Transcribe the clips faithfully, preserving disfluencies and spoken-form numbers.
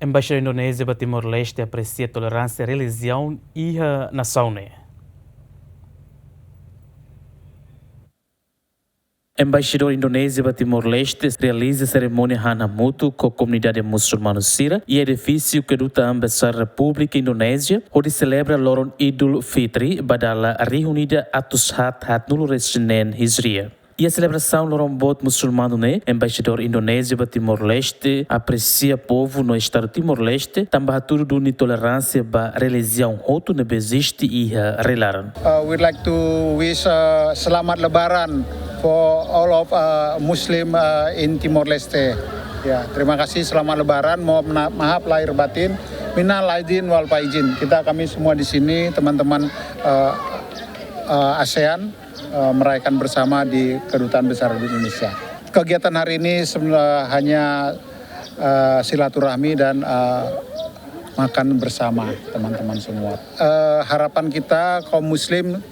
Embaixadór Indonézia ba Timor-Leste apresia toleránsia relijiaun iha nasaun ne'e. Embaixadór Indonézia ba Timor-Leste realiza serimónia han hamutuk ho komunidade musulmanu sira iha edifísiu Kedutaan Besar Repúblika Indonézia, hodi selebra loron Idul Fitri ba dala rihun ida atus haat haatnulu resin neen Hijriah. Iha selebrasaun loron boot musulmanu ne'e, Embaixadór Indonézia ba Timor-Leste apresia povu no Estadu Timor-Lleste, tanba hatudu duni toleránsia ba relijiaun hotu ne'ebé eziste iha rai-laran. Uh, we'd like to wish uh, selamat Lebaran for all of uh, Muslim uh, in Timor Leste. Ya, terima kasih, selamat Lebaran. Mohon na- maaf lahir batin. Minal aidin wal faizin. Kita, kami semua di sini, teman-teman uh, uh, ASEAN, uh, merayakan bersama di Kedutaan Besar Indonesia. Kegiatan hari ini sebenarnya hanya uh, silaturahmi dan uh, makan bersama teman-teman semua. Uh, harapan kita, kaum muslim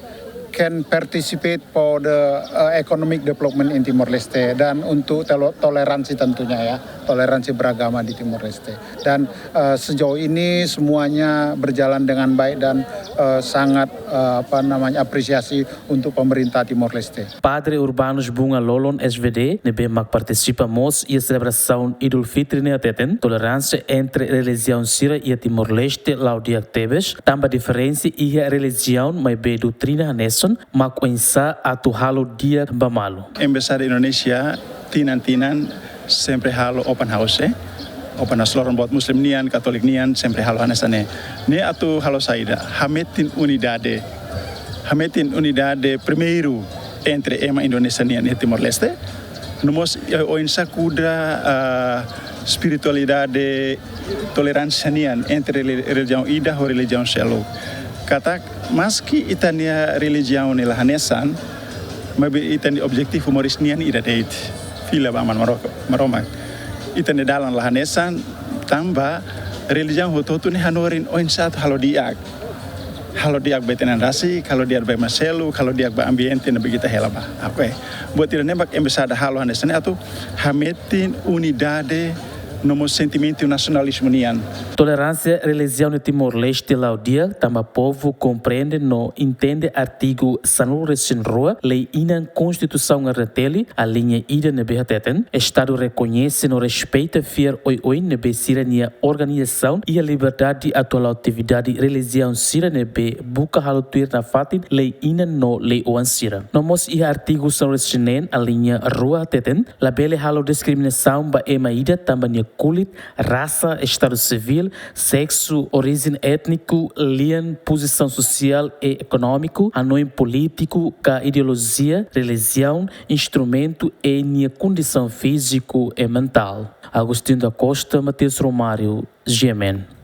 can participate for the uh, economic development in Timor Leste, dan untuk telo- toleransi tentunya, ya, toleransi beragama di Timor Leste. Dan uh, sejauh ini semuanya berjalan dengan baik dan uh, sangat uh, apa namanya, apresiasi untuk pemerintah Timor Leste. Padre Urbanus Bunga Lolon, S V D, ne'ebé mak partisipa mós iha selebrasaun Idul Fitri ne'e hateten, toleránsia entre relijiaun sira iha Timor-Leste la'o di'ak tebes, tanba diferensa iha relijiaun maibé doutrina hanesan, mak oinsá atu halo di'ak ba malu. Embaixada Indonézia tinan-tinan sempre halo open house, eh? Open house loron buat Muslim nian, Katolik nian, sempre halo hanesan ne'e. Ne'e atu halo saida, hametin unidade. Hametin unidade primeiru entre ema Indonézia nian iha Timor-Leste. No mós, eh, oinsá kuda, ah, espiritualidade, toleránsia nian entre reli- relijiaun ida ho relijiaun seluk. Katak, maski ita-nia relijiaun ne'e la hanesan, maibé ita-nia objetivu moris nian ida de'it. Fila ba Aman Maroko- Maromak. Ita-nia dalan la hanesan, tanba relijiaun hotu-hotu ne'e hanorin oinsá atu halo di'ak. Halo di'ak ba ita-nia an rasik, halo di'ak ba ema seluk, halo di'ak ba ambiente ne'ebé ita hela ba. Oke. Buat ida-ne'e mak embaixada halo hanesan ne'e atu hametin unidade no mós sentimentu nasionalizmu nian. Toleránsia relijiaun iha Timor-Leste la'o di'ak, tanba povu komprende no entende artigu sanulu resin rua, lei inan Konstituisaun R D T L, aliña ida ne'ebé hateten, Estadu rekoñese no respeita fiar oioin ne'ebé sira-nia organizasaun iha liberdade atu halo atividade relijiaun sira ne'ebé buka halo tuir nafatin lei inan no lei oan sira. No mós iha artigu sanulu resin neen, aliña rua hateten, labele halo diskriminasaun ba ema ida tanba nia kulit, rasa, estadu sivíl, seksu, orijen étniku, lian, pozisaun sosiál i ekonómiku, hanoin polítiku ka ideolojia, relijiaun, instrumentu i nia kondisaun fíziku i mentál. Agostinho da Costa, Mateus Romário, G M N.